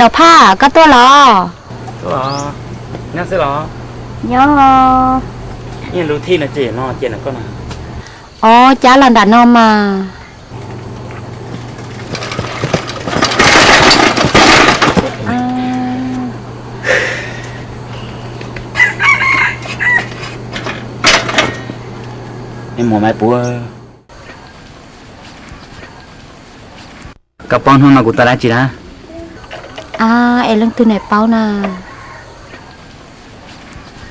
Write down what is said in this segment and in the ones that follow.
Los Phaj, koj tuaj los? Nyob xwb los? Nyob. Niag lub thij no ces no ces no koj na. Os, cab los nram no mas. Muam Maiv Puv, koj paub hnub no kuv tau dab tsi na? A, es leej twg niam paub na?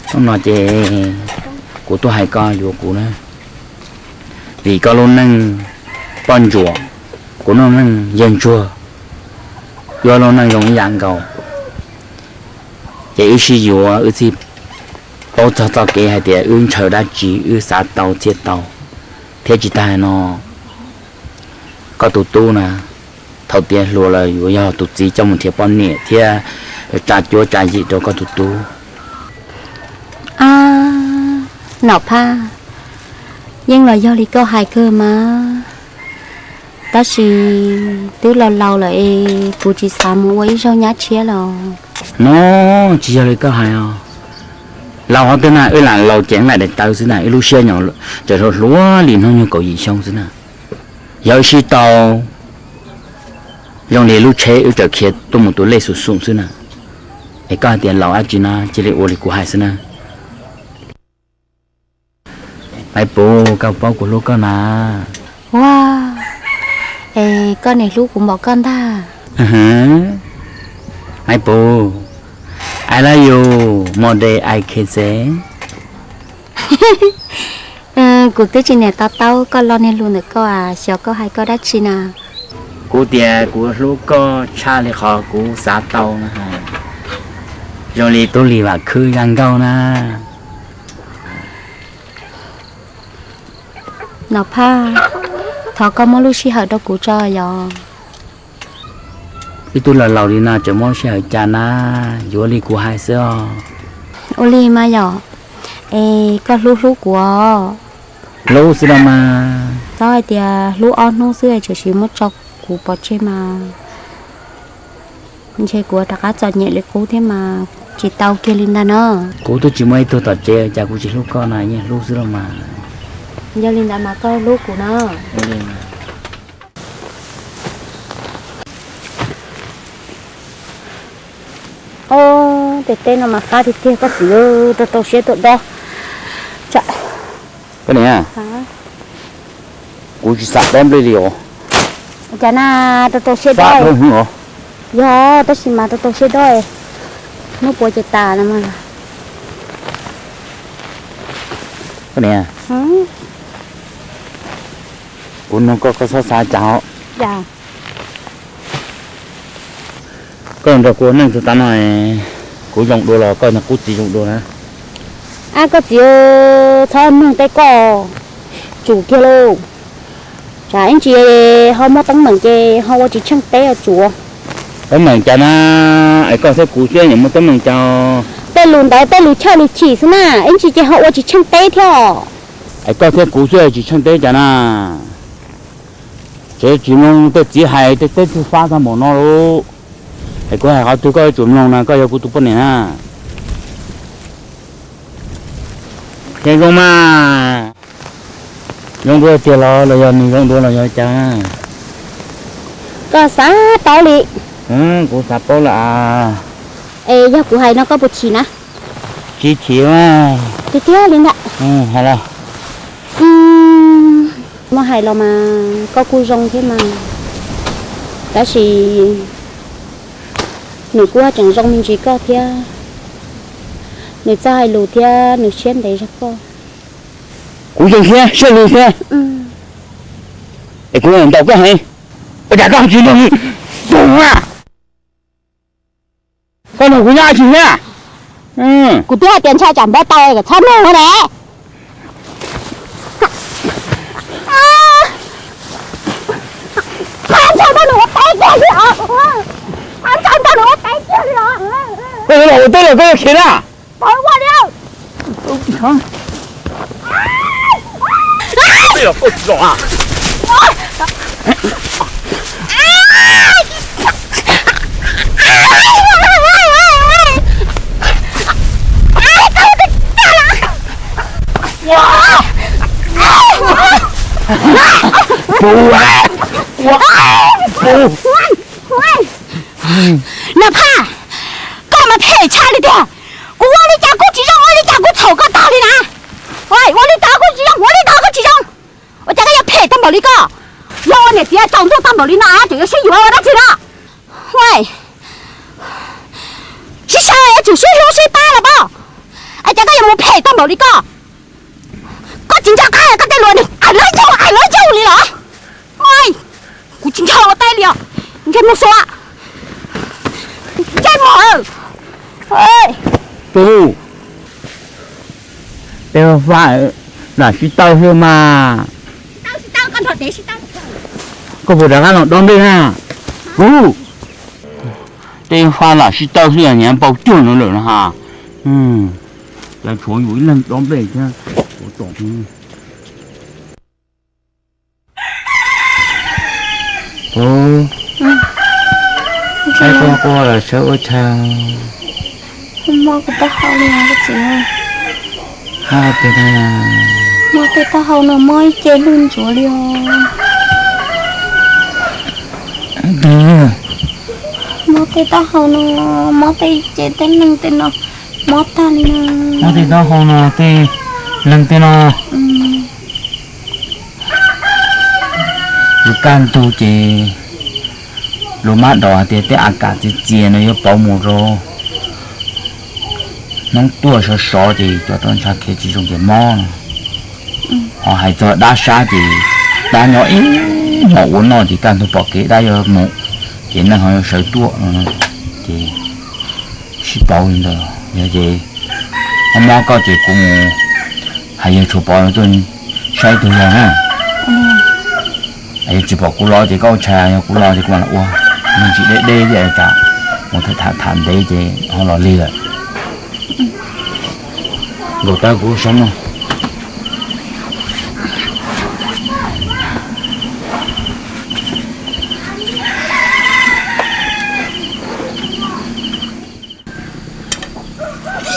Hnub no ces kuv tuaj hais koj yuav kuv na, vim koj lub neej poj ntsuam, kuv lub neej yawg ntsuag, wb lub neej zoo ib yam nkaus. Ces wb sib yuav wb thiaj paub txog txoj kev hais tias wb ntshaw dab tsi wb xav tau thiaj tau. Thiab tsis tas no, koj tus tub na, thaum tiav hluas los yuav yog tus txiv coj mus nrhiav poj niam thiab tsa cuab tsa yim rau koj tus tub. A, Nom Phaj, yeej los yog li koj hais kawg mas, tab sis twb laus laus lawm es kuv tsis xav mus ua ib zaug nyab tshiab los. No, tsis yog li koj hais os. Laus qhov twg na, wb lam laus ces wb lam daim tawv xwb na, wb lub siab nyob tseem hluas hluas li hnub nyoog kaum yim xyoo xwb na. Yog wb sib tau zoo li lub tsheb wb txawm khiav tuaj mus tus lej xum xum xwb na. Es koj hais tias laus dab tsi na, cia li ua li kuv hais xwb na. Maiv Puv, koj paub kuv hlub koj na. Ua, es koj niam hlub kuv npaum koj ntag. Maiv Puv, I love you more than I can say. Kuv twb tsis niam to taub koj lo niag lus ntawm koj, xyov koj hais koj dab tsi na. Kuv tias kuv hlub koj tshaj li qhov kuv xav tau na. Zoo li tub lis vam khwb zaj nkauj na. Nom Phaj, thov koj muab lub sij hawm rau kuv tso yom. Wb twb laus laus li no tseem muab lub sij hawm cas na, yuav li kuv hais xwb os. Ua li mas yom, es koj hlub hlub kuv os. Hlub xwb los mas. Txhob hais tias hlub ob hnub xwb tseem sim muab tso kuv pov tseg mas, ntshe kuv rov qab txom nyem li qub thiab mas, tsis tau kiag li ntag na. Kuv twb tsis muaj ib tug tom tsev cas kuv tsis hlub koj na, yeej hlub xwb los mas. Yog li ntawd mas koj hlub kuv na. Ub, tej teb no mas qab tiag tiag koj txiv, rau rau siab tuaj dob. Koj niam, kuv tsis xav dob nplej li os. Cas na, rau rau siab dob. Yog, tab sis mas rau rau siab dob, hnub puav ces tas no mas. Koj niam, kuv nug koj, koj txhob xav cas os. Koj nrog kuv ua neej txog tav no, kuv zoo dua los koj nrog kuv txiv zoo dua na? Ab, koj txiv, txhob mloog tej koj, tsum kiag lauj. Tsam ib ntsis ho muaj teeb meem ces ho ua tsis tsheej teb os tsum. Teeb meem cas na? Es koj thiab kuv xwb yuav muaj teeb meem cas? Tej lus ntawd tej lus chawj lus chim xwb na, ib ntsis ces ho ua tsis tsheej teb thiab. Es koj thiab kuv xwb tsis tsheej teb cas na? Tsev tsis mloog tej txiv hais tej teb twg fab tag npaum no lauj. Es kuv hais qhov twg koj yuav tsum mloog na, koj yog kuv tus poj niam na. Thiab zoo mas, zoo dua tiag los los yog nws zoo dua los yog cas? Koj xav paub li. Kuv xav paub lawm as. Es yog kuv hais no koj puas chim na? Tsis chim. Tiag tiag li ntag. Hais los. Muab hais los mas koj kuj zoo thiab mas, tab sis nws kuj tseem zoo me ntsis koj thiab. Nws txawj hais lus thiab nws siab ntev zog koj. Kuv zoo thiab siab lug thiab. Es kuv ntaus koj heev, ua cas koj tsis mloog kuv a? Koj nug kuv nyob tsis thiab? Kuv twb hais tias ntshai tsam npawg tau kom txhob nug ne. Ntshai nrog nws ua teb kiag li os. Ntshai nrog nws ua teb kiag li os. Koj yuav los ua teb los koj yuav khiav na? Pov ua li. Tej los koj tsis los a? Pub, pub, pub. Nag Phaj, koj mas phem tshaj li tiag. Kuv ua li cas kuj tsis zoo, ua li cas kuj txhaum koj tag li na. Ua li cas kuj tsis zoo, ua li cas kuj tsis zoo. Ua cas koj yuav phem tag npaum li koj? Yog ua niam txiv tsaus ntuj tag npaum li no ces yuav sib yuav ua dab tsi no? Sib sawv yuav tsum sib hlub sib pab los pob. Ua cas koj yuav mus phem tag npaum li koj? Koj tsis nco qab koj tej lus, I love you, I love you li los? Kuv tsis nco ua teb li os. Ntsej muag suav, ntsej muag. Pub, tej faj lam sib tawb xwb mas. Koj puas rov qab los dob nplej na? Pub, tej faj lam sib tawb xwb, nyiam npau cuag no lawm no ha. Lawv tshuav yus ib leeg dob nplej thiab. Ub, saib quaj quaj los sawv ua chaw. Mob kuv taub hau li os koj txiv. Hab tias mob tej taub hau no mob ib ce lwj ntsuav li os. Mob tej taub hau no, mob tej ce tej neeg tej no, mob tag li no. Mob tej taub hau no tej neeg tej no. Lub kaj ntug ces lus mab dov hais tias tej a kam txias txias no yuav pauv mus rau hnub tuaj sov sov ces cov roj ntsha khiav tsis zoo ces mob no. Ho hais txog dab sab ces dab nyob ib hmos ua noj ces kaj ntug pom kev dab yuav mus ces neeg ho yuav sawv tuaj no ces sib pauv li ntawd. Yog ces mob mob koj ces kuv mus hais yawg Tshuav Pov tuaj saib tug yawg na. Yog tsis pom kuv los ces koj ua tshais, yog kuv los ces kuv mam los ua. Neeg tsis deb deb thiab tsam mus tham tham ntev ces ho los lig lawm. Nkaum tawb kuv saib mog.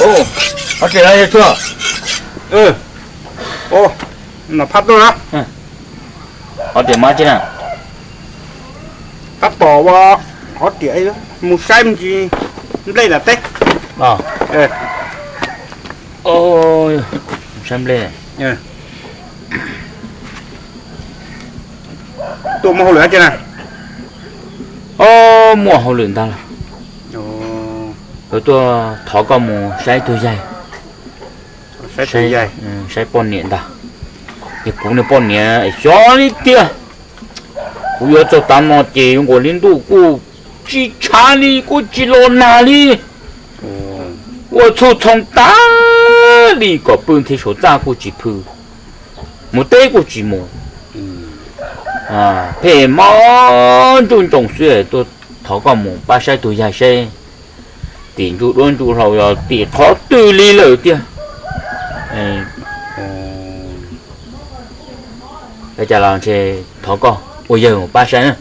Ov, tseem no yog tshuaj. Ov, no phab tuaj na. Ov, tias mab tsi na. Tab tom ua hov tias mus saib me ntsis nplej nram teb. Saib nplej. Tuaj muaj hauj lwm dab tsi na? Ov, muaj hauj lwm ntag los. Kuv tuaj thov koj mus saib tug yaig, saib poj niam ntag. Ces kuv niag poj niam xyov li tiag, kuv yuav txog tav no ces nquas li ntuj kuj tsis tshav li kuj tsis los nag li. Ua txhuj txhoo tag li kom pw nthi saum txaj kuj tsis pw, mus teb kuj tsis mus. Phem mob ntsuj ntsoos xwb, tuaj thov koj mus pab saib tug yaig seb tim ntsuj duab ntsuj hlauv yog tim qhov twg li lawm tiag. Cas los ntshe thov koj ua yawg mus pab saib na.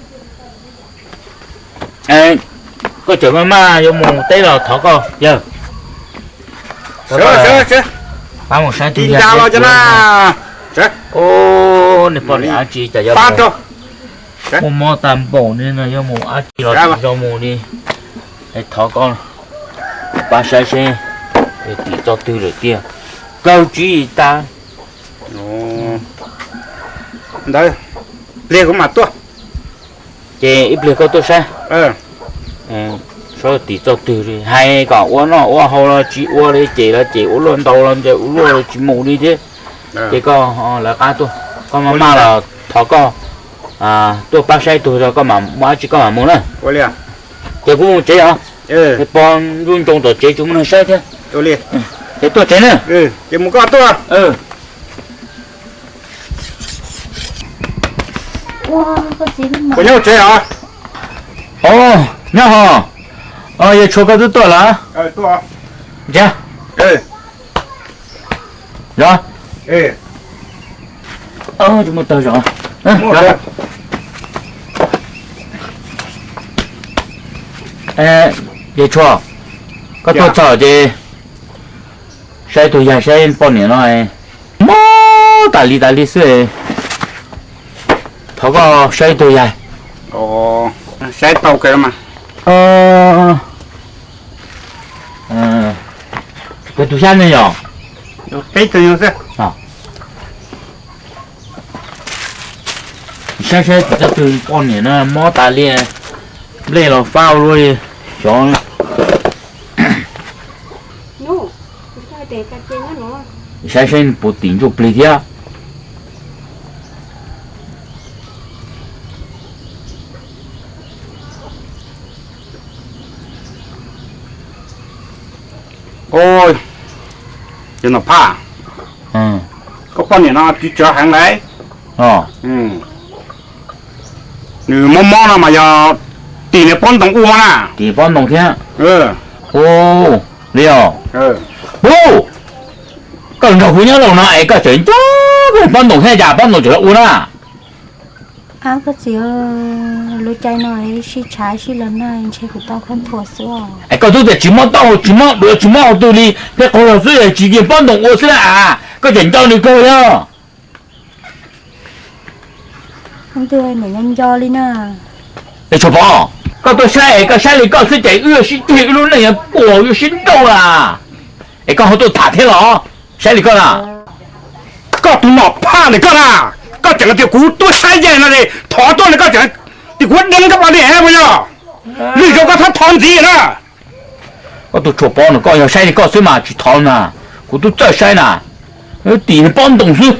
Koj tseem maj maj yuav mus teb los thov koj yawg pab mus saib tug yaig. Ub, niag poj niam dab tsi cas yuav muaj mob tag npaum li no, yuav mus dab tsi los tsis zoo mus li. Thov koj pab saib seb tim txoj twg lawm tiag. Kawg tsis tas. Ntawd, pliag kuv mam tuaj. Ces ib pliag koj tuaj saib, saib tim txoj twg li, hais kom ua noj ua haus los tsis ua li, ces los ces ua luaj ntau los ces ua luaj tsis mus li thiab. Ces koj lawv qab tuaj, koj maj maj los thov koj tuaj pab saib tug, koj mam muaj dab tsi koj mam mus na. Ces kuv mus tsev os. Pog ntsuj ntsoos tom tsev tsis muaj neeg saib thiab. Ces tuaj tsev na. Puas nyob tsev os? Os, nyob hos. Yawg Tshuav koj twb tuaj lawm. Ntsia. Zov. Tsis muaj tawg zov. Yawg Tshuav, koj tuaj txog ces saib tus yawg saib poj niam no mob tas li tas li xwb. Thov koj saib tug yaig. Saib tau kawg mas. Koj tus xyab ne yog? Peb tug xwb. Saib saib tug poj niam no mob tas li, nplej los fab ua luaj li xyov. Saib saib puas tim ntsuj plig thiab. Yog Nom Phaj, koj poj niam no tsis tsawg heev lawm. Nws mob mob no mas yog tim nws pob ntoos ua na. Tim pob ntoos thiab. Li os. Hu, koj nrog kuv nyob los no es koj tseem nco pob ntoos thiab cas pob ntoos tseem los ua na. Koj txiv, lub caij no sib tshav sib los nag ntshe kuv tau khaub thuas xwb. Es koj twb tias tsis mob taub hau tsis mob duav tsis mob hauv twg li, thiaj qaug zog xwb es tsis yeej pob ntoos ua xwb na. Koj tseem nco nws kawg li. Nco li na. Es Tshuas Pov, koj tuaj saib es koj saib li koj xwb ces wb yuav sib ceg wb lub neej yuav puas yuav sib nrauj na. Es koj ho tuaj tham thiab los? Saib li koj na. Koj tus Nom Phaj ntawm koj na, koj tseem tias kuv tuaj saib yaig no es thov tuaj no koj tseem tias kuv deev koj poj niam puas yog? Lwm zaus koj txhob thov ntxiv na. Koj tus Tshuas Pov no koj yog saib li koj xwb mas tsis thov na. Kuv twb txawj saib na. Tim nws pob ntoos xwb.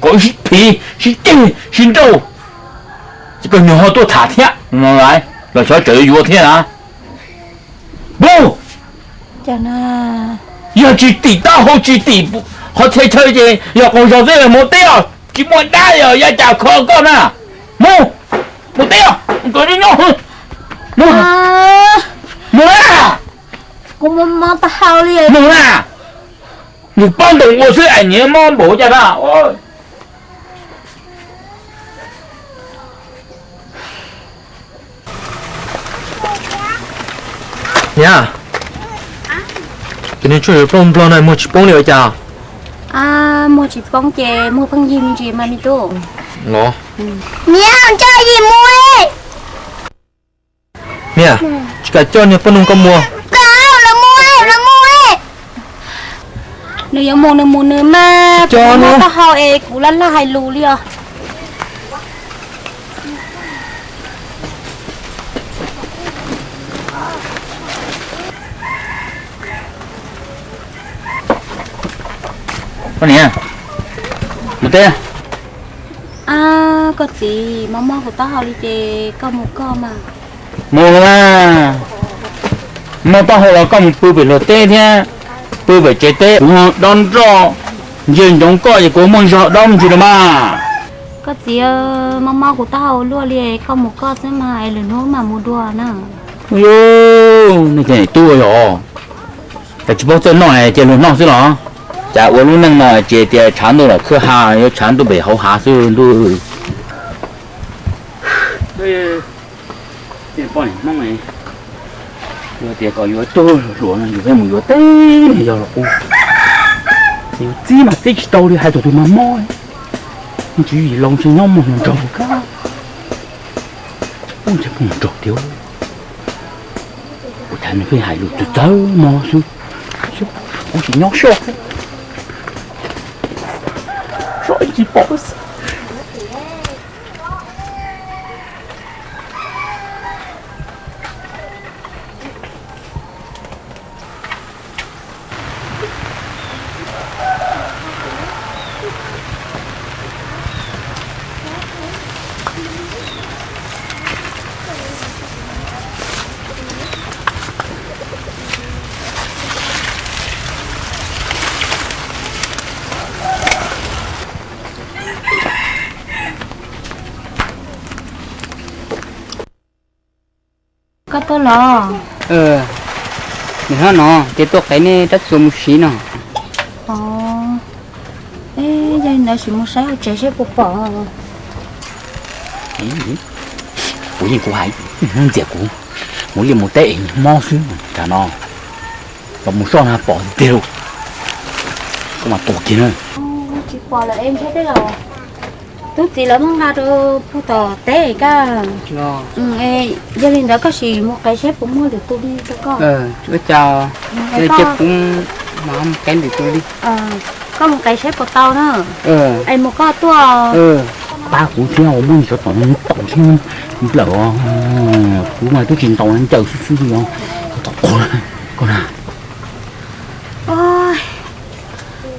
Kom sib phiv sib ceg sib nrauj, ces koj nyuag ho tuaj tham thiab los xyov tseem yuav thiab na. Hu, yog tsis tim taub hau tsis tim qhov txhia chaw ces yog qaug zog xwb, mus teb os, tsis muaj dab os, yav cas kho koj na. Mus, mus teb os, nyob nyob, mus, mus na. Kuv mob mob taub hau li. Mus na. Nws pob ntoos ua xwb es nyiam mob npaum cas na. Niam, tus niag tshuaj yuav plooj nplog no muag tsis poob li ua cas? Muag tsis poob ces muag pheej yig me ntsis mas me tub. Los, niam, coj yim mus. Niam, tsis kam coj niag poj noog koj mus. Nws yuav mus nws mus nws mas, kuv mob taub hau es kuv laj laj hais lus li os. Koj niam, mus teb. Koj txiv, mob mob kuv taub hau li ces koj mus koj mas. Mus los mas, mob taub hau los koj mus pw pem luag teb thiab, pw pem tsev teb, kuv dob nroj ntsia ntsoov koj ces kuv muaj zog dob ntsis los mas. Koj txiv, mob mob kuv taub hau luaj li, koj mus koj xwb mas es lwm hnub mam mus dua na. Ua, nej cov niam tub yog, cas tsis paub txawj noj ces luag noj xwb los? Cas ua lub neej no ces tias tshav ntuj los khwb ha, yuav tshav ntuj pem hauv hav xwb ntuj. Poj niam Hmoob, yog tias kom yuav tuag hluas no yus pheej mus yuav teb niag yog los ua, yuav txib mas txib tsis tau li, hais thaum twg mas mob. Tswv yim laus ntshe nyob muag nrog kab, ub ntshe muag nrog tiag. Kuv tham nws pheej hais lus txawv txawv no xwb, kuv tsis nyob soj, soj ib tsis pom. Koj tuaj los? Nws hab no ces tuaj qev nej rab txuas mus siv no. Yog li ntawd sim mus saib hauv tsev seb puas pom. Kuv yeej kuv hais, ntxias kuv mus liaj mus teb es mob xwb. Tam no los mus soj na pom tiag tiag lauj. Koj mas tuag kiag na. Tsis Pom lawm es ntshai tej zaum tub txiv lawv muab nqa rau puag tom teb koj. Yog li ntawd koj sim mus qev saib puas muaj lwm tus li rau koj. Ua cas, cia kuv mus qev lwm tus li. Koj mus qev saib puas tau na. Es mus koj tuaj. Pab kuv thiab, muab cov tom tom thiab, lawm kuv mas twb tsis ntaus ncaws xwb xwb li os. Koj na.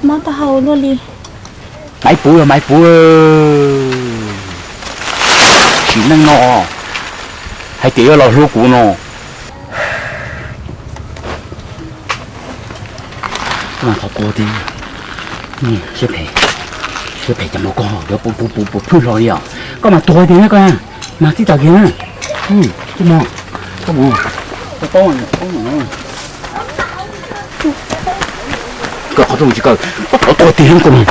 Mob taub hau luaj li. Maiv Puv, Maiv Puv, sim neej no hais tias yuav los hlub kuv no. Koj mas qhov kua tiag, siab phem, siab phem cas mas koj yuav puv puv puv puv phwj hlo li os. Koj mas tuag tiag na koj, mas txij tas kiag na. Koj mus, koj mus, koj paub, koj paub. Koj qhov rooj tsis kawg, koj tuag tiag koj mas.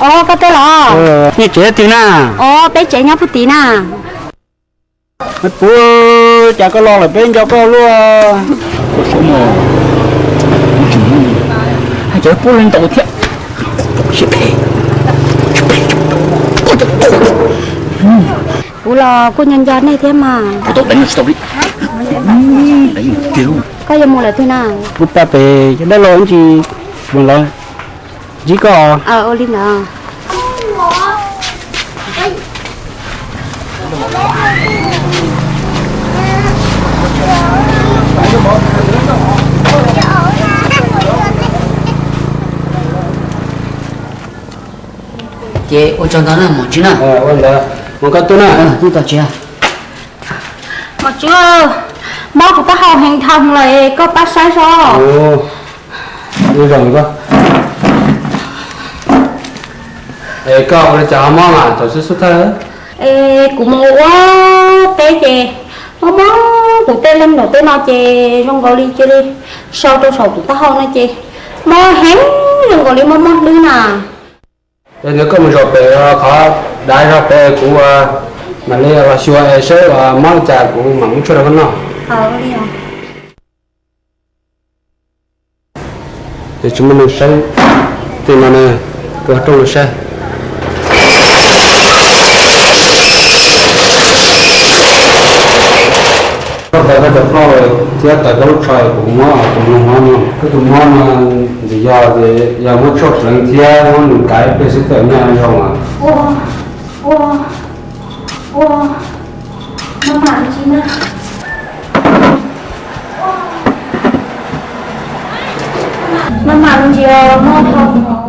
Os, koj tuaj los? Nyiaj tsev twg na? Os, peb tsev nyob puag tid na. Maiv Puv, cas koj los lawm peb nco koj luaj. Koj saib no, kuv tsis hnov, hais cov pub li ntaus thiab. Siab phem. Kuv los kuj nco nco nej thiab mas. Kuv tau deev no tsis tau li. Deev tiag lauj. Koj yuav mus lawm twg na? Kuv pab pem cov dab laug ntsis mus lawm. Ntsib koj. Ua li ntawd. Ces ua tsaug ntau na Maum Tswb na. Ua ntawd, mus koj tuaj na. Twb tau tsis. Maum Tswb, mob kuv taub hau heev dhau lawm, koj pab saib zog. Ua zoo koj. Es koj ua li cas ho mob mas thaum xub xub thawj? Es kuv mus ua teb ces mob mob kuv tej leeg nraum teb no ces zoo nkaus li cia li sau rau saum tus taub hau no ces mob heev zoo nkaus li mob mob hlwb na. Es ntawd koj mus zaum pem qhov dav zog pem kuv mam li los xyuas es saib mob li cas kuv mam muab tshuaj rau koj noj. Ces tsis muaj neeg saib tej no ne, koj rooj los saib. Koj tawm koj cov plaub thiab tawm koj lub tsho kuv mob tus mob no. Koj tus mob no ntxim yog ces yog muab tshuaj pleev thiab muab nws kav ib pliag xwb tawm nyaj zoo mas. Ua, ua, maj mam me ntsis na. Maj mam me ntsis os, mob dhau.